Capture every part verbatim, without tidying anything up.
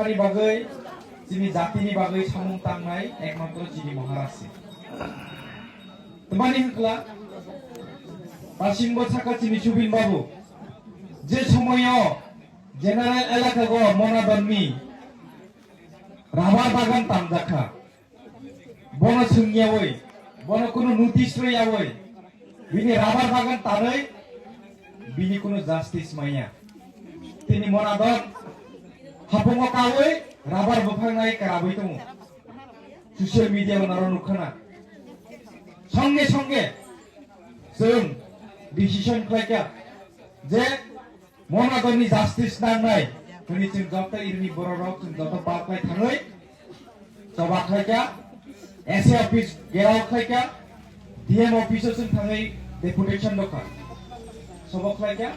Ni bagwi, chini jatini bagwi samung tangnai ekmatro chini Maharaj se. Tamani hwnkla, pasimbo saka chini Subin Babu, je somoyo General elaka go Monadonni rabar bagan tamjakha. Bono swngyawi, bono kunu notice rwyawi, bini rabar bagan tanwi bini kunu justice manya. Tini Monadon hapungo kawi rabar buphangnai karabwi tongo. Social media o naro nukhana. Songe songe chwng decision khlaikha je Monadonni justice nangnai hwnwi chwng joto irini bororok chwng joto pal khlai thangwi choba khlaikha, S A office gherao khlaikha, D M office o chwng thangwi deputation rwkha. Sobo khlaikha,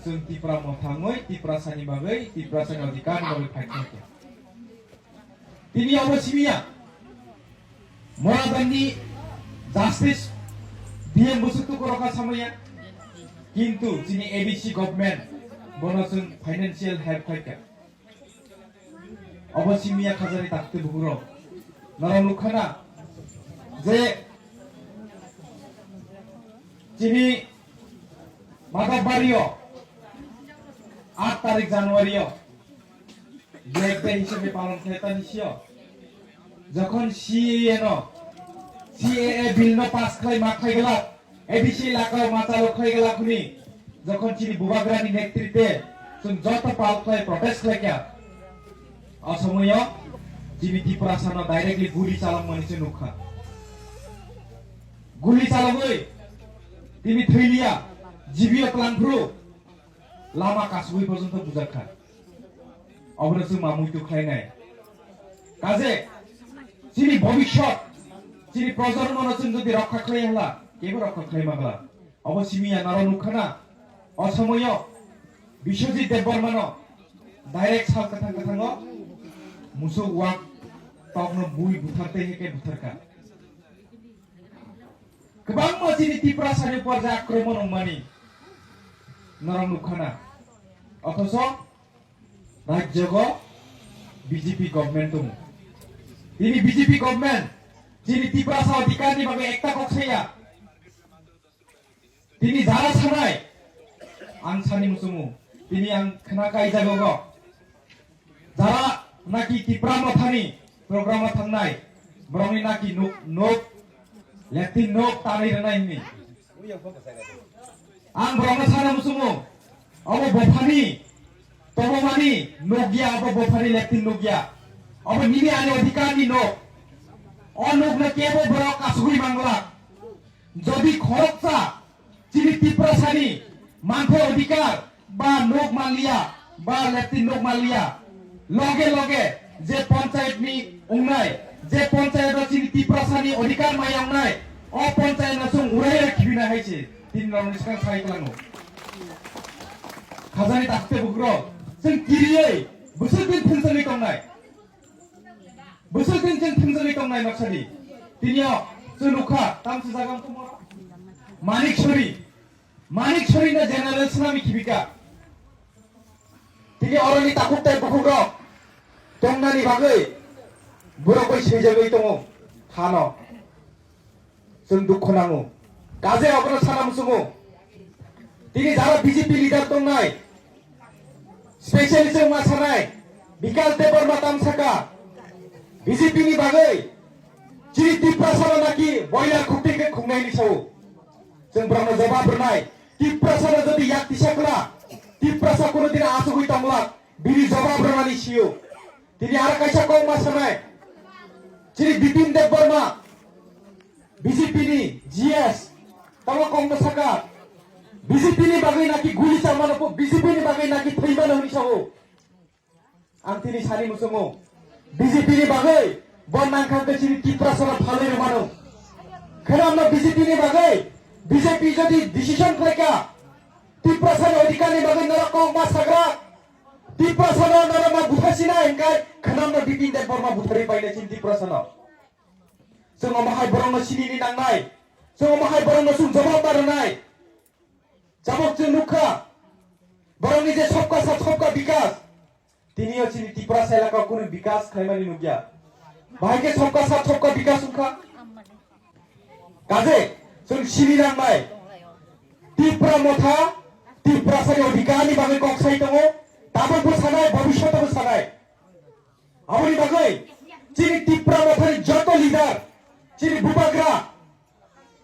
chwng Tipra Motha wngwi Tiprasani bagwi, Tiprasani adhikar ni bagwi fight khlaikha. Tini obo simiya, Monadonni justice D M bwswk tuku rokha samaya, kintu chini A D C government bono chwng financial help khlaikha. Obo simiya khajani takte bukurok. Norok nukhana je chini Madhobbario aat tarik January o Black Day hisabe palon khlai tani sio. Jokhon C A A no, C A A bill no pass khlai ma khlai glak, A D C elaka o ma chalo khlai glak hwnwi jokhon chini bubagrani netrite chwng joto pal khlai protest khlai kha, o somoyo chini Tiprasa no directly guli chalokmani se nukha. Guli chalogwi tini thwilia, G B o twlangphru lama kasugwi porjonto bujakha. Obono chwng ma muitu khlainai. Kaje chini bhobishyot, chini projonmono chwng jodi rokha khlai hwla, kebo rokha khlai magla. Obo simiya naro nukhana, o somoyo Biswajit Debbarmano direct sal kwthang kwthango musuk wak tokno bui buthar tei heke butharkha. Kwbangma chini Tiprasani upor je akromon wngmani norok nukhana. Othocho rajyogo B J P government tongo. Tini B J P government chini Tiprasa adhikarni bagwi ekta kok saya. Tini jara sanai, ang sani muchungo, tini ang khna kai jago go. Jara naki Tipra Mothani program o thangnai, borokni naki nuk, nuk, leptin nuk tanwi rwnai hwnwi. Ang borokno sana muchungo, obo bophani tongmani nukya, obo bophani leptin nukya. Obo nini ani adhikarni nuk. O nukno kebo borok kasugwi mangla. Jodi khoroksa chini Tiprasani manthai adhikar ba nuk manliya, ba leptin nuk manliya, loge loge je panchayat ni wngnai, je panchayat o chini Tiprasani adhikar maya wngnai, o panchayat no chwng urai urai khibina hai se tini norokni swkang sai kwlango. Khajani takte bukrok, chwng kiriwi bwswk din thwngchangwi tongnai. Bwswk din chwng thwngjagwi tongnai noksa di. Tini o chwng nukha, tamsa jaga wng tongmo. Manik Sori. Manik Sori no general swnamwi khibika. Tini oroni takhuk tei bukhukrok tongnani bagwi borok bai swijagwi tongo. Hano. Chwng dukhu nango. Kaje abono sana muchungo. Tini jara B J P leader tongnai, specially chwng ma sanai, Bikash Debbarma tam saka, B J P ni bagwi chini Tiprasano naki boiler khukti khe khungnaini sao. Chwng borokno jawab rwnai. Tiprasano jodi yak tisa kla, Tiprasa kono din achugwi tonglak, bini jawab rwnani sio. Tini aro kaisa kok ma sanai. Chini Bipin Debbarma, B J P ni G S, tamo kok no saka. B J P ni bagwi naki guli chamano, B J P ni bagwi naki thwi mano hwnwi sao. Ang tini sani muchungo. B J P ni bagwi bo nangkha khe chini Tiprasano phalwi rwmano. Khwnamno B J P ni bagwi, B J P jodi decision khlaikha, Tiprasani adhikar ni bagwi norok kok ma sagra. Tiprasano norok ma butharsinai hwnkhe khwnamno Bipin Debbarma butharwi painai chini Tiprasano. Chwng omo hai borokno sinini nangnai. Chwng omo hai borokno chwng jawab ma rwnai. Jabok chwng nukha. Borokni je sabka sath sabka bikas. Tini o chini Tiprasa elaka kunu bikas khlaimani nukya. Bahai khe sobka sath sobka bikas wngkha. Kaje, chwng sini nangnai. Tipra Motha, Tiprasani odhikar ni bagwi kok sai tongo. Tabukbo sanai, bhobishyot bo sanai. Aboni bagwi chini Tipra Mothani joto leader, chini bubagra,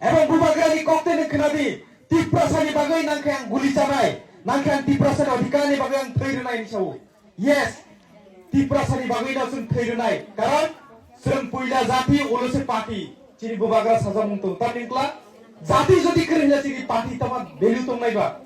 ebong bubagrani koktwi nwng khwnadi, Tiprasani bagwi nangkhe ang guli chanai, nangkhe ang Tiprasani odhikarni bagwi ang thwi rwnai hinwi sao. Yes, Tiprasani bagwi no chwng thwi rwnai, karon chwng puila jati, ulo se party, chini bubagra sajak mung tongo, tamni wngkla jati jodi kwrwi hwnla chini party tama value tongnai ba?